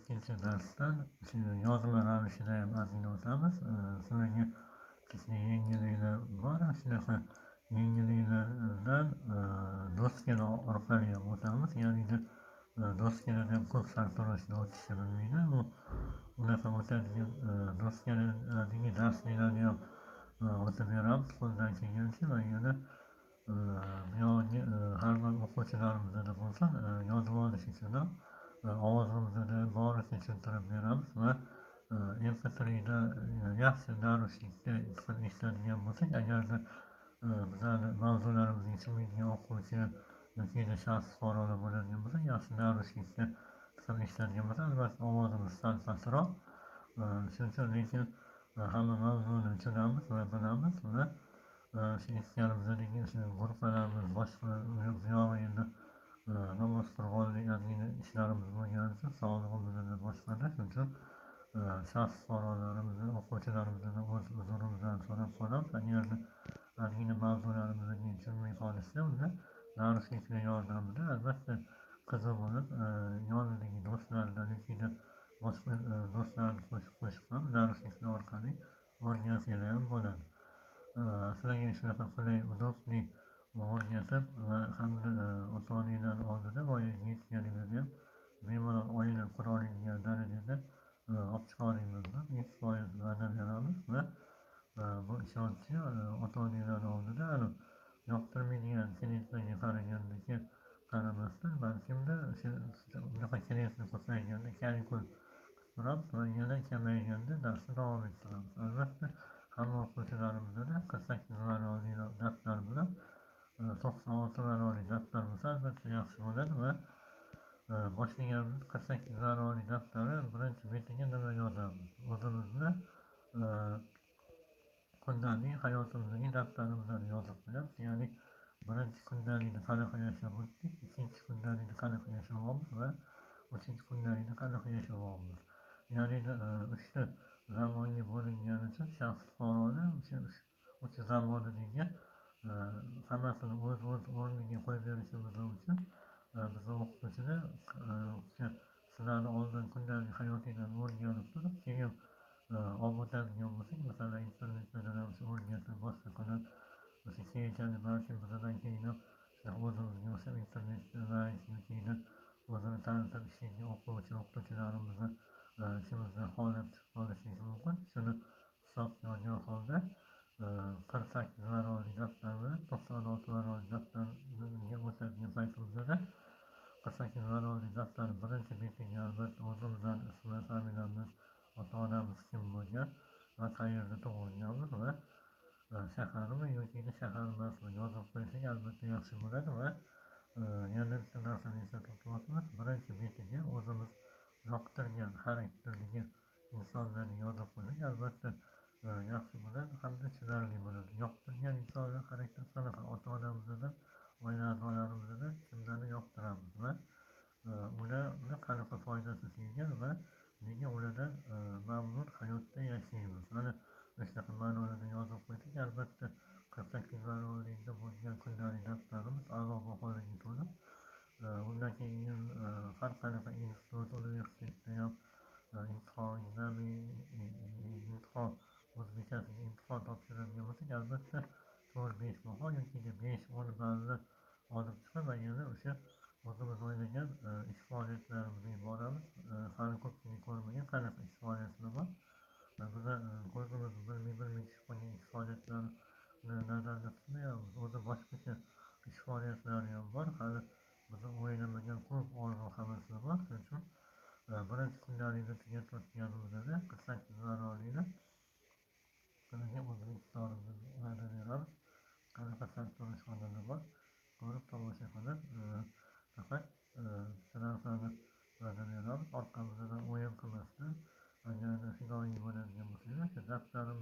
Ikkinchi darsdan yozma ravishida ham ozgina o'tamiz. Sizlarga kichkina yengilliklar bor, shunaqa yengilliklardan doskalar orqali ham o'tamiz. Ya'ni doskalarda ham ko'p sartaroshlar o'tishni bilmaydi. Bu unaqa o'tadigan doskalardagi darsliklarni ham o'tib beramiz qo'ldan kelgancha va yana buyog'iga har bir o'quvchilarimizda bo'lsin, yozib olish uchun ham ovozimizda boricha tushuntirib beramiz va MP3da yaxshi наушник da eshitadigan bo'lsak, agarda bizlarni mavzularimizga tushunmaydigan o'quvchi yoki shaxs, fuqarolar bo'ladigan bo'lsa, yaxshi наушник da chiqib eshitadigan bo'lsa, albatta, ovozimiz sal pastroq. Shuning uchun, lekin hamma mavzuni tushunamiz va bilamiz va shu eshitganimizdagi shu gruppalarimiz boshqa buyog'i endi namoz qurg'onlik ozgina ishlarimiz bo'lgani uchun sog'lig'imizda boshqada. Shuning uchun shaxs fuqarolarimizni, o'quvchilarimizdan o'z uzrimizni so'rab qolamiz. Agarda ozgina mavzularimizga tushunmay qolishsa, unda наушник lar yordamida, albatta, qiziq bo'lib, yonidagi do'stlaridan yoki boshqa do'stlarni qo'shib qo'shib ham наушник lar orqali o'rgansanglar ham bo'ladi. Sizlarga shunaqa qulay, удобный o'rgatib va hamda ota onalar oldida voyaga yetganingizda ham bemalol oila qura oladigan darajada olib chiqa olamiz deb 100% va'da beramiz. Va bu ishonchni ota onalar oldida yoqtirmaydigan klientlarga qaragandagi qaramasdan, balkimda o'sha unaqa klientlar ko'payganda kanikul qilib turamiz va yana kamayganda darsni davom ettiramiz. Albatta, hamma o'quvchilarimizda 48 varaqli daftar bilan, 96 varaqli daftar bo'lsa, albatta, yaxshi bo'ladi. Va boshlaganimiz 48 varaqli daftari birinchi betiga nima yozamiz? O'zimizni kundalik hayotimizdagi daftarimizni yozib qo'yamiz. Ya'ni birinchi kundalikni qanaqa yashab o'tdik, ikkinchi kundalikni qanaqa yashayapmiz va uchinchi kundalikni qanaqa yashayapmiz. Ya'ni uchta zamonga bo'lingani uchun shaxs, fuqarolar o'sha uch zamonidagi hammasini o'z o'z o'rniga qo'yib berishimiz uchun bizni o'qituvchilar o'sha sizlarni oldin kundalik hayotinglarni o'rganib turib, keyin olib o'tadigan bo'lsak, masalan, internetda ham shu o'rgatib, boshqa qilib, o'sha keyinchalik balkim bizdan keyin ham shunaqa o'zimizga o'xshab internetda yoki o'zini tanitib ishlaydigan o'quvchi, o'qituvchilarimizni ichimizda holat chiqib qolishi mumkin. Shuni hisobga olgan holda 48 varaqli daftar bilan 96 varaqli daftarga o'tadigan paytimizda 48 varaqli daftarni birinchi betiga, albatta, o'zimizni ismi, familiyamiz, ota onamiz kim bo'lgan va qayerda tug'ilganmiz va shaharmi yoki shahar emasmi, yozib qo'ysak, albatta, yaxshi bo'ladi. Va yana bitta narsani eslatib o'tyapmiz: birinchi betiga o'zimiz yoqtirgan xarakterdagi insonlarni yozib qo'ysak, albatta, yaxshi bo'ladi hamda tushunarli bo'ladi. Yoqtirgan insonlar xarakteri qanaqa? Ota onamizdan, oila a'zolarimizdan kimlarni yoqtiramiz va ularni qanaqa foydasi teggan va nega ulardan mamnun hayotda yashaymiz, mana shunaqa ma'nolarda yozib qo'ysak, albatta, 48 varaqlikda bo'lgan kundalik daftarimiz a'lo baholarga to'lib, undan keyin har qanaqa institut, universitetda ham imtihon, экзамен, imtihon, o'zbekchasiga imtihon topshiradigan bo'lsak, albatta, 4-5 baho yoki 5-10 ballni olib chiqib va yana o'sha o'zimiz o'ylagan ish faoliyatlarimizga boramiz. Hali ko'pchilik ko'rmagan qanaqa ish faoliyatlar bor. Biza ko'zimiz bilmay bilmay tushib qolgan ish faoliyatlarini nazarda tutmayapmiz. O'zi boshqacha ish faoliyatlari ham bor. Hali biz o'ylamagan ko'p orzu havaslar bor. Shuning uchun birinchi kundalikni tugatayotganimizda 48 varaqlikni sizlarga O'zbekistonimizni va'da beramiz. Qanaqa sartaroshxonalar bor, ko'rib, tomosha qilib, faqat bitta narsani va'da beramiz: orqamizdan o'yin qilmasdan, agarda fidoyi bo'ladigan bo'lsanglar, o'sha daftarimiz